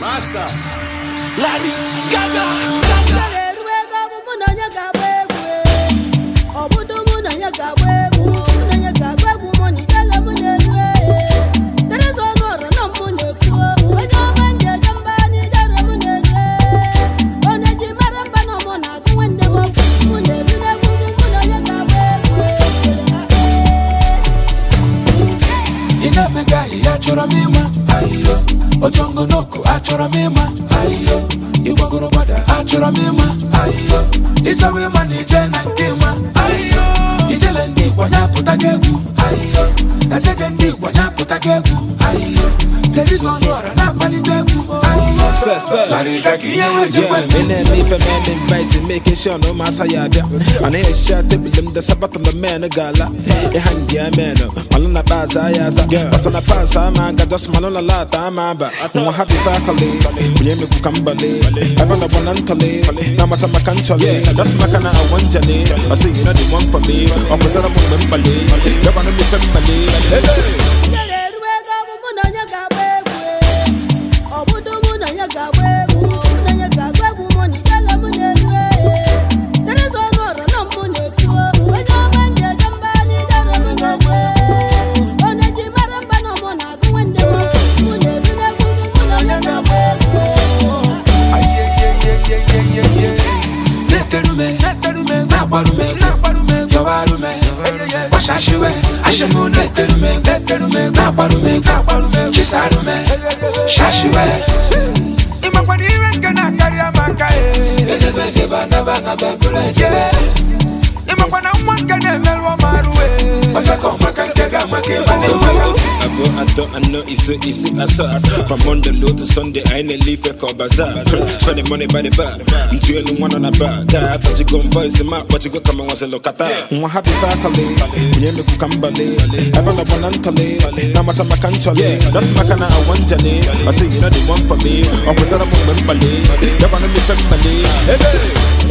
Master Larry Gaga. Mụ na onye ga-agba egwu? Obodo, mụ na onye ga-agba egwu? Mụ na onye ga-agba egwu? Mụ na ijele mụ na-eru Teresa Ọnụọra na mụ na-ekwu onye ọma nji eje mba anyị jere mụ na-eru onye ji mara mba na mụ na-agụ nwanne m ọkụ mụ na-eru n'egwu. Mụ na onye ga-agba egwu? Ị na-emega ahịhịa, achọrọ m ịma ahịhịa ochongonoko, achọrọ m ịma ahịhịa ịgbagoro gbada, achọrọ m ịma ahịhịa ịchọwa ịma na ije na nke ịma ahịhịa ijele ndị Igbo nyapụta gị egwu ahịhịa ezege ndị Igbo nyapụta gị egwu ahịhịa Teriza Ọnụọra na-akpalite egwu ahịhịa. Sir, sir. Larry Gaga ihe wejikwa. Yeah, me na me for man invite, making sure no masa ya bịa. Ana ehicha tebụl m desa battle man gala. Ịha ndị ya men, malụ na pass ya asa. Basa na pass ama aga just malụ na lata ama aba. Nwa happy faculty, onye mekwu ka mbale. Ebe na gbana ntọle, na mata maka nchọle. That's maka na I want jale. I say you know the one for me. Ọ kwụsara m mgbe mkpale. Gabana m ife mkpale. Hey, hey. Ijele eru ego bụ mụ na onye ga-agba egwu? Obodo, mụ na onye ga-agba egwu? Mụ na onye ga-agba egwu? Mụ na ijele mụ na-eru Teresa Ọnụọra na mụ na-ekwu onye ọma nji eje mba anyị jere mụ na-eru onye ji mara mba na mụ na-agụ nwanne m ọkụ mụ na-eru n'egwu. Mụ na onye ga-agba egwu? Na-eterume, na-agbarume, yọbarume, gbasashiwe ashemu. Na-eterume, na-agbarume, chisarume, shashiwe. Ịmakwara ire nke na-akarị amaka ejebe ejebe anaba anaba bụrụ ejebe. Ịmakwa na nwa nke na-emerụ ọmarụ ọchakọ maka nke ga-amaka ịma na-enweka. Abụọ, atọ, anọ, ise, isi, asaa. From Monday low to Sunday, anyị na-ele ife ka ọ bazaar. Spending money by the bar. Ntụ elu nwa nọ na bar. Taa atachigo m voice ma akpọchigo ka m nwasịlụ kata. Nwa happy faculty, onye mekwu ka mbale. Ebe na gbana ntọle, na mata maka nchọle. That's maka na I want jale. I say you know the one for me. Ọ kwụsara m mgbe mkpale. Gabana m ife mkpale. Hey, hey.